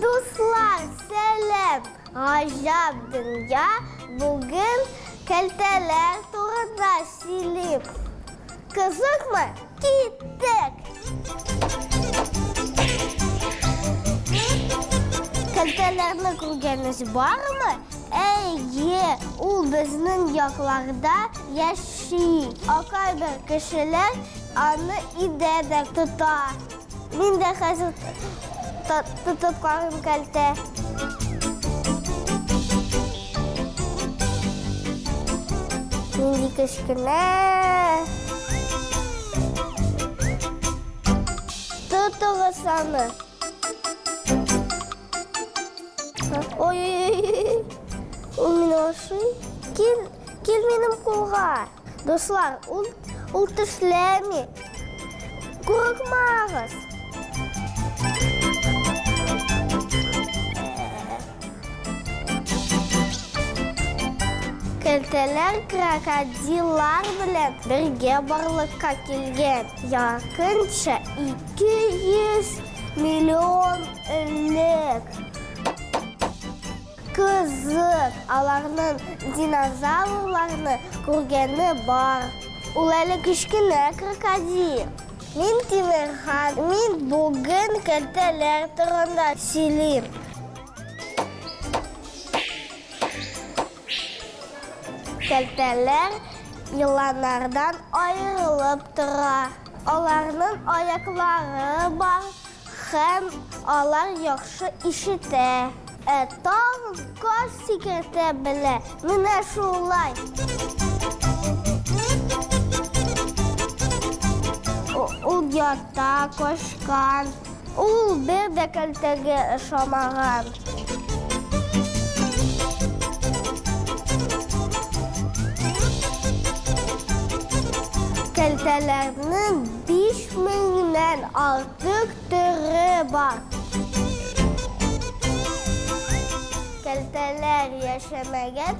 Дуслар, сәлам! Гаҗәп дөнья бүген кәлтәләр турында сөйлим. Кызыкмы? Киттек! Кәлтәләрне күргәнегез бармы? Әйе, ул безнең якларда яши. Ә кайбер кешеләр аны өйдә дә тота. Мин дә хәзер тотып карыйм кәлтә. Нинди кечкенә. Тотыгыз аны. Ой-ой-ой. Ул мине ашый. Кил, кил минем кулга. Дуслар, ул, ул тешләми. Курыкмагыз. Кәлтәләр крокодиллар белән бергә барлыкка килгән. Якынча 200 миллион элек. Кызык, аларның динозаврларны күргәне бар. Ул әле кечкенә крокодил. Мин Тимерхан, мин бүген кәлтәләр турында сөйлим. Кәлтәләр еланнардан аерылып тора. Аларның аяклары бар, Һәм алар яхшы ишетә. Ә тагын каз сикертә белә. Менә шулай. Ул ята, качкан. Ул бер дә кәлтәгә ошамаган. Кәлтәләрнең 5000-нән артык Төк төре бар. Кәлтәләр яшәмәгән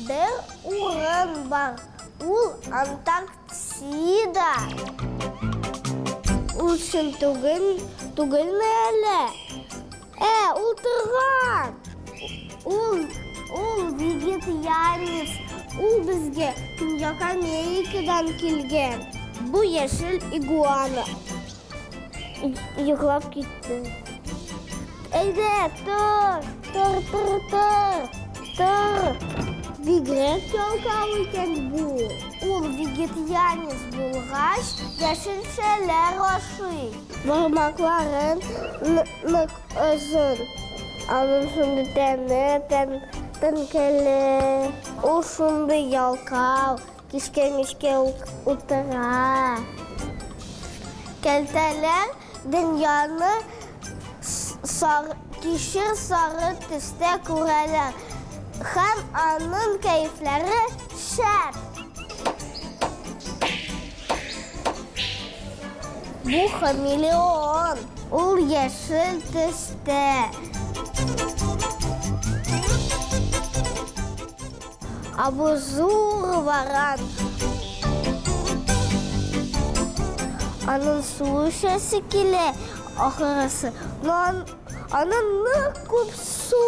бер урын бар. Ул Антарктида. Ул чын түгел, түгелме әллә? Ә, ул торган. Ул, ул вегетарианец. Ул безгә Көньяк Америкадан килгән. Бу яшел игуана. Йоклап китте. Әйдә, тор, тор, тор, тор, тор. Бигрәк ялкау икән бу. Ул вегетарианец булгач, яшелчәләр ашый. Бармакларын нык озын. Аның шундый тәне, тән, тәнкәле. Ул шундый ялкау. Кичкә-мичкә үк утыра. Кәлтәләр дөньяны сар, кишер сары төстә күрәләр һәм аның кәефләре шәп. Бу хамелеон, ул яшел төстә. Ә бу зур варан. Аның су эчәсе килә, ахырысы. Но аның нык күп су.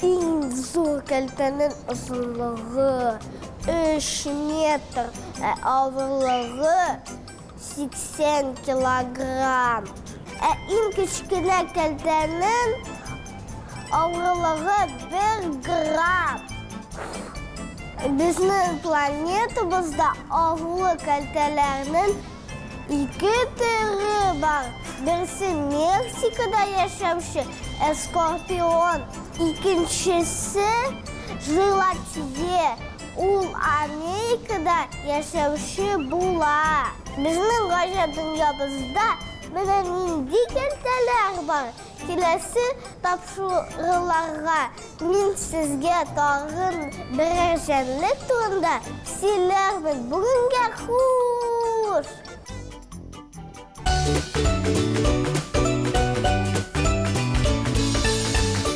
Иң зур кәлтәнең озынлыгы 3 метр, ә авырлыгы 80 килограмм. Ә иң кечкенә кәлтәнең авырлыгы 1 грамм. Безнең планетабызда агулы кәлтәләрнең ике төре бар. Берсе Мексикада яшәүче эскорпион, икенчесе желатье. Ул Америкада яшәүче була. Безнең гаҗәп дөньябызда менә нинди кәлтәләр бар. Киләсе тапшыруларга мин сезгә тагын берәр җәнлек турында сөйләрмен. Бүгенгә хуш!